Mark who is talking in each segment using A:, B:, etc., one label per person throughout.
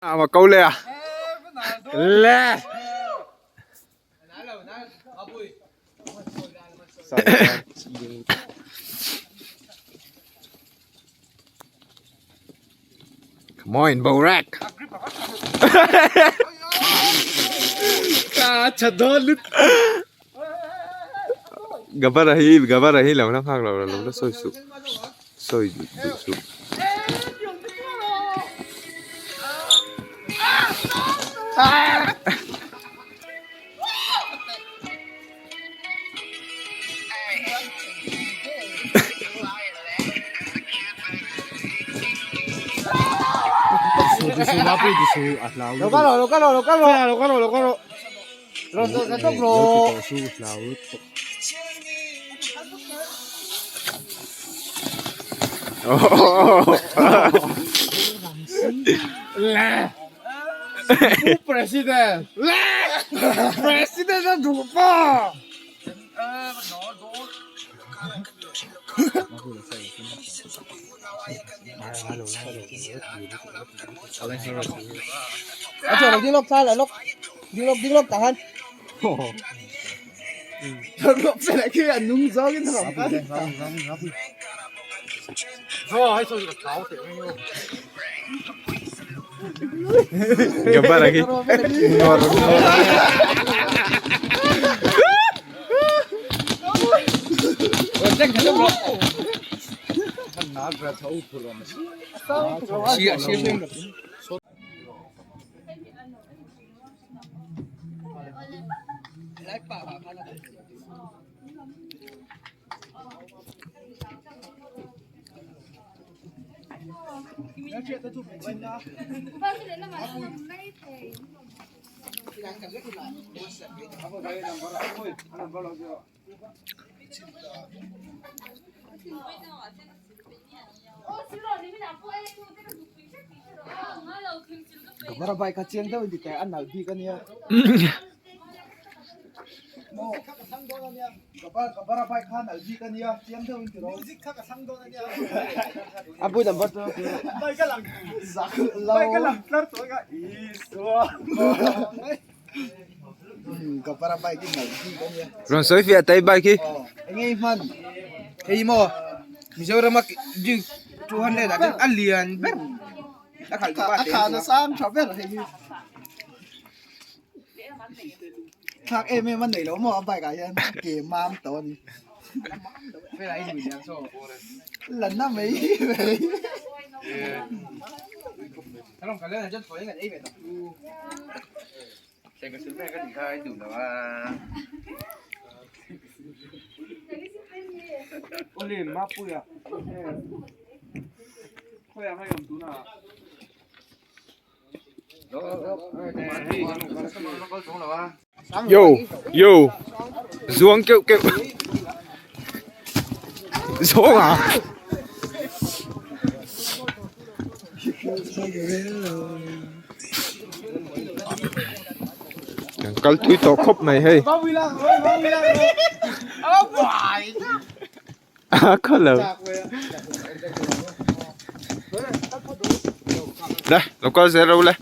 A: Ama ko le a. Le. Come on, Borak. Gabara hi Gabara hi lo la nghak lo lo la sawi suh sawi duh suh.
B: President President a duh pa
A: Gabara hi ngawr ngawr. Rawn sawi fiah tai bike hi.
B: Enge i hman hei maw Mizoram a Duke 200 ah chuan a lian ber a khalh duh a khahna sang tha ber hei hi thlak em em a nei lo maw a bike ah hian ke mam tawh a ni la na mai mai.
A: Yo yo zuang keuh keuh zawng ah. Kan kal tui tawh khawp mai hei. A khaw lo. Le, lo kal zel ro le.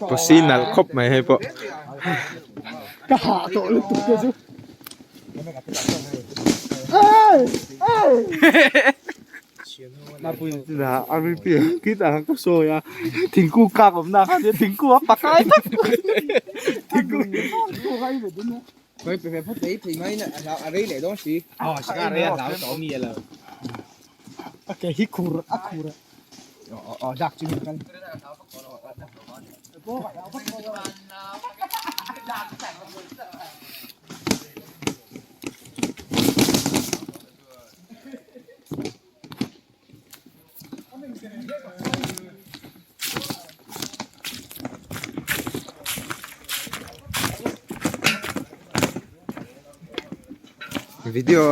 A: Posi nalh khawp mai hei pawh.
B: Ka hah tawh lutuk te chu. Thingkung kak awmna khan thingkung a pakai vek. Thingkung a ke hi khur a khur a.
A: Video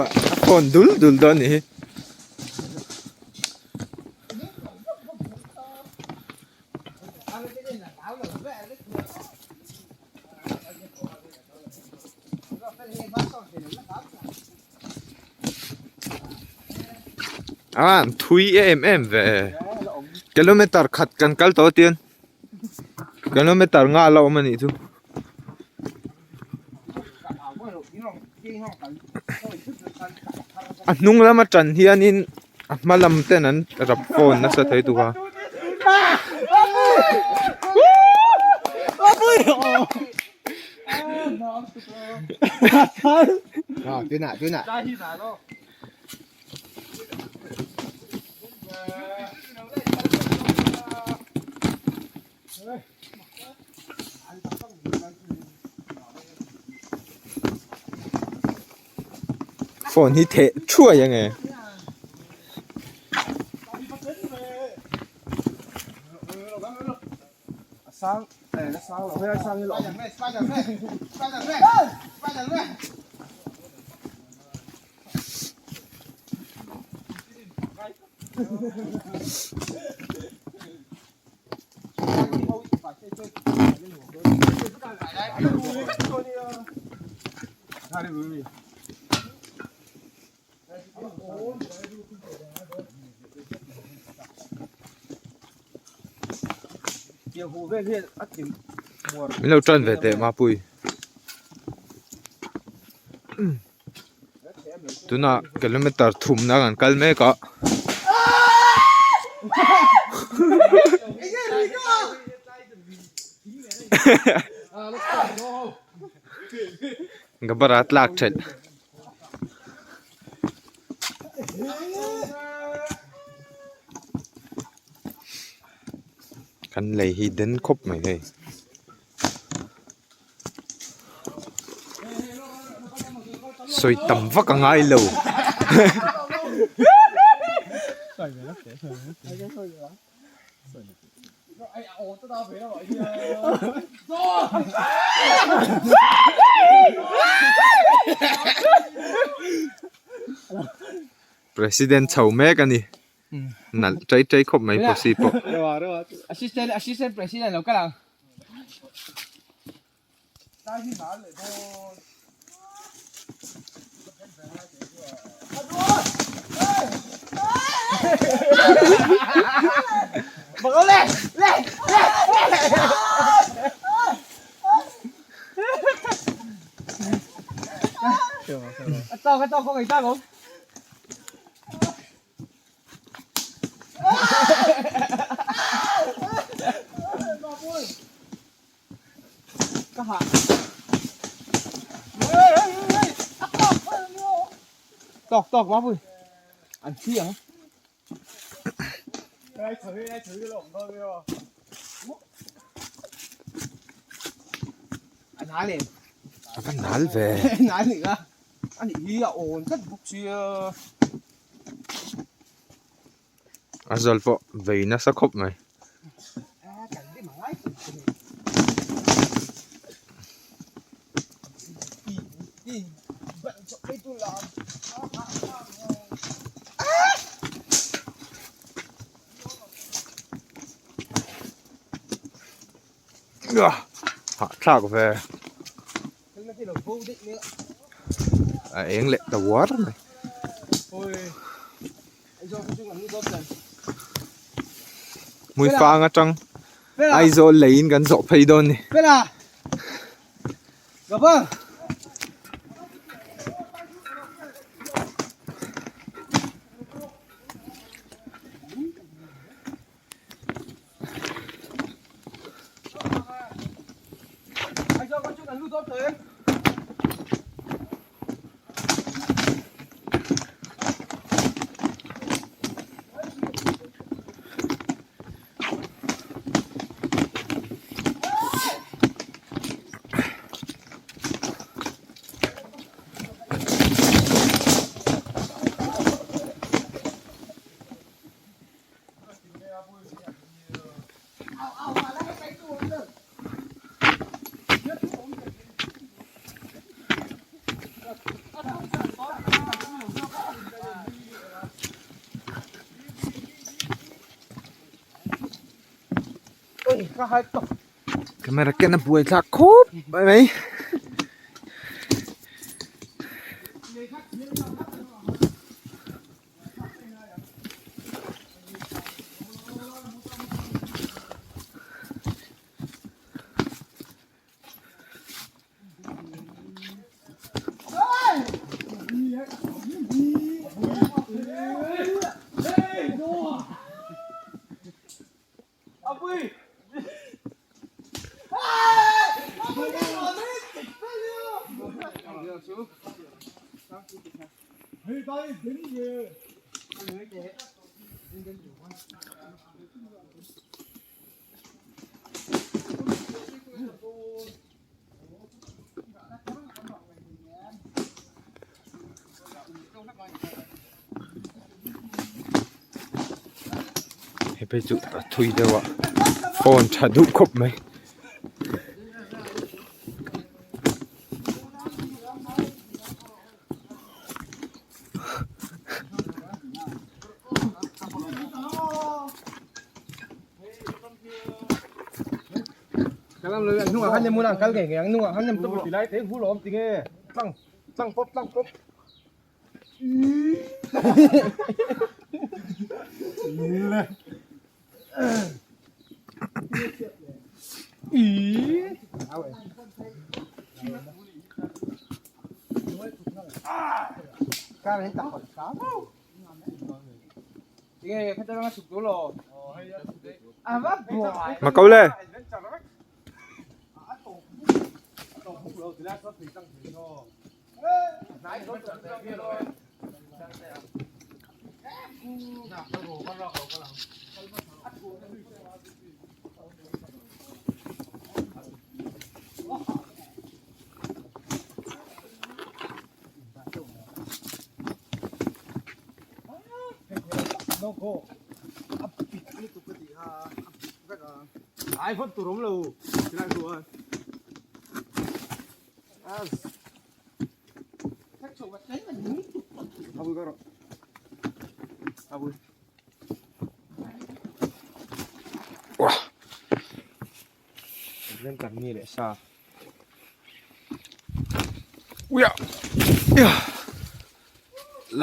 A: a phone dul dul dawn a nih hi. A an thui em em ve kilometer khat kan kal tawh tian kilometer nga la awm a nih chu. A hnung lama tan hianin a hma lam ten an rap fawn nasa thei tuk a. Phone hi theh thuai ange. Min lo tan ve teh Mapui. Tunah kilometer thumna kan kal mek a. Gabara tlak thelh. Kan lei hi den khawp mai hei. Sawi tam vak a ngai lo. President chho mek a ni. Nalh chei chei khawp mai posi pawh.
B: Assistant assistant president lo kal ang. Tawk tawk quá vui. Ăn chi à? An nal em?
A: A va nal ve.
B: Nal nih kha. A nih hi a awn tlat bawk sia.
A: A zal pawh vei nasa khawp mai. Hahthlak ve. A eng leh ta uar mai. Hmuifang atang Aizawl leiin kan zawh phei dawn ni. Camera ken a buai thlak khawp mai mai. He phei chu a thui deuh a phone tha duh khawp mai. Mà câu lên.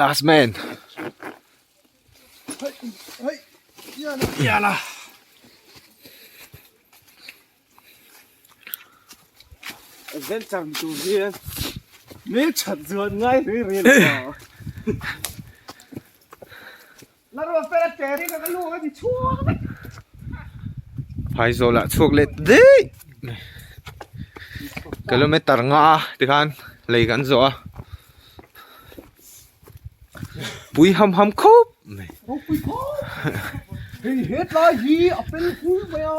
A: Last man.
B: Adventure tur hi min that zuan ngai ri ri lo.
A: Phaizawl ah chhuak leh ta daih kilometer nga tikhan lei kan zawh a pui ham ham khawp mai.
B: Hei hetlai hi a fel fur mai a.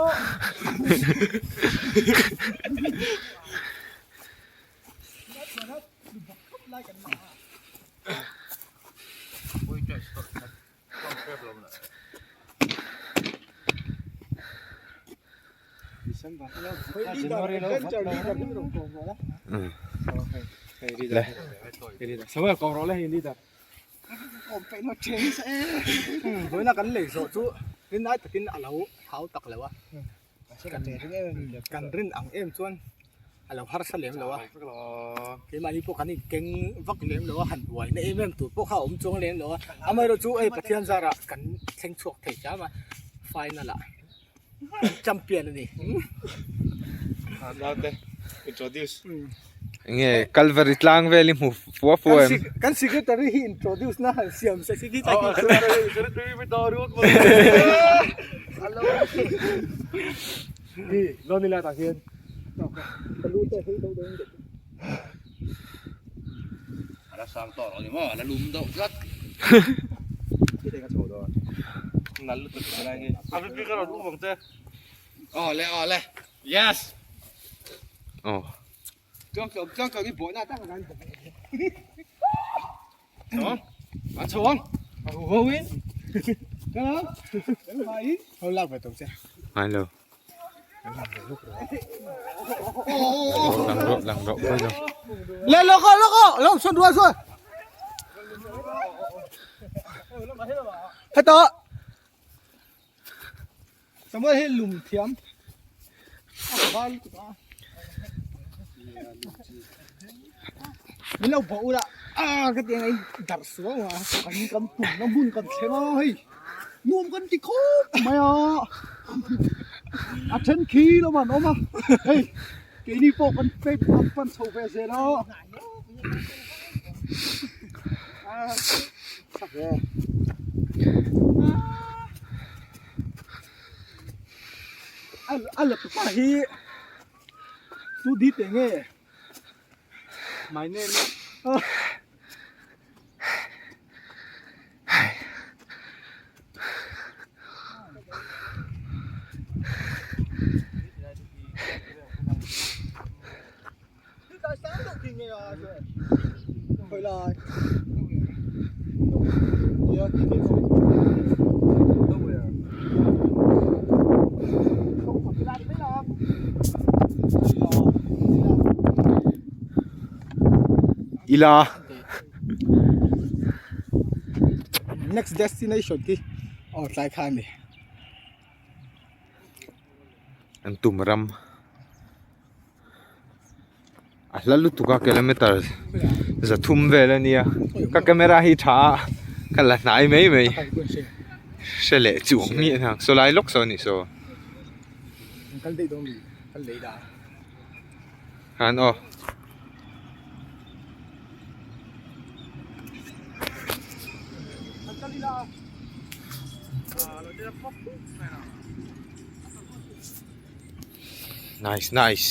B: Kan rin ang em chuan a lo harsa lem lo a keimahni pawh kan inkeng vak lem lo a han buai na em em tur pawh kha a awm chuang lem lo a amaherawhchu hei Pathian zarah kan thleng chhuak thei hram a final ah champion a ni.
A: Enge Calvary tlang vel i hmu fua fua em?
B: Kan secretary hi introduce na han siam se
A: Aw. Ngai lo. Lang rawh lang rawh pawi lo.
B: Le lawk aw lawk aw lo sawn rual sawn. Heta Samuel hi lum thiam a ka var lutuk a min lo bawh ula a ka ti ang a darh suau a kan kan tumna hmun kan thleng a hei nuam kan ti khawp mai a a then khi lamah an awm a hei keini pawh kan kan pan chho ve zel a. A la tupa hi tu di teh nge my name is
A: Ila
B: Next destination khi aw tlai kha a ni.
A: An tum ram. A hla lutuk a kilometer zathum vel a nia ka camera hi tha a ka la hnai mai mai hre leh chuang miah na saw lai lawk saw a nih saw han aw. Nice nice.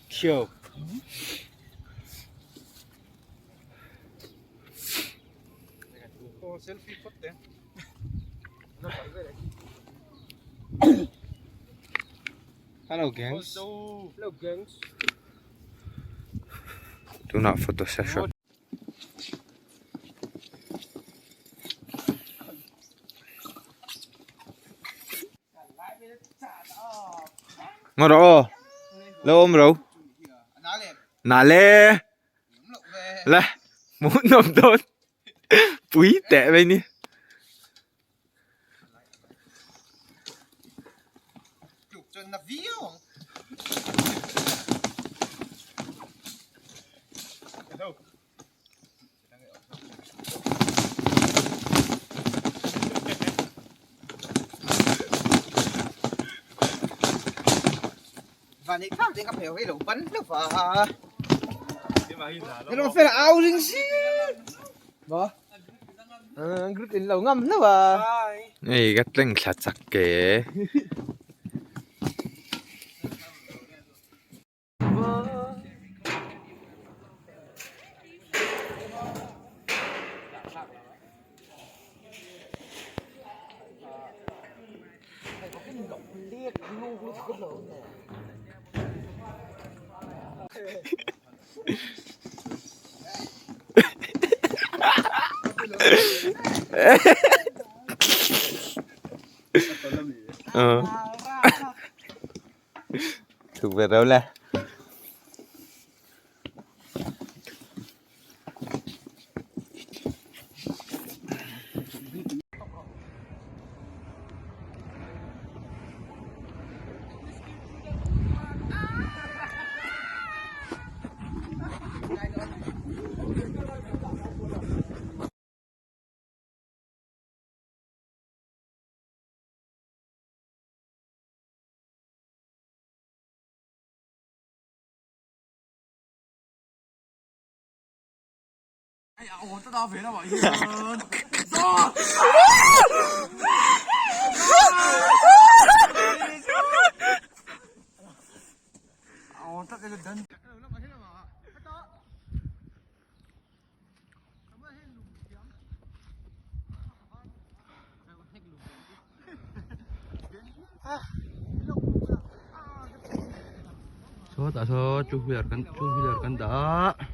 A: Thiau. Hello gangs.
B: Hello gangs.
A: Tunah photo session. Ngaw rawh aw. Lo awm ro. Na le. Le. Hmuh nawm dawn. Pui teh mai ni. Hei ka tleng thla chak ke. Tukverh ro le.
C: Sawtah saw two wheeler kan two wheeler kan dah a.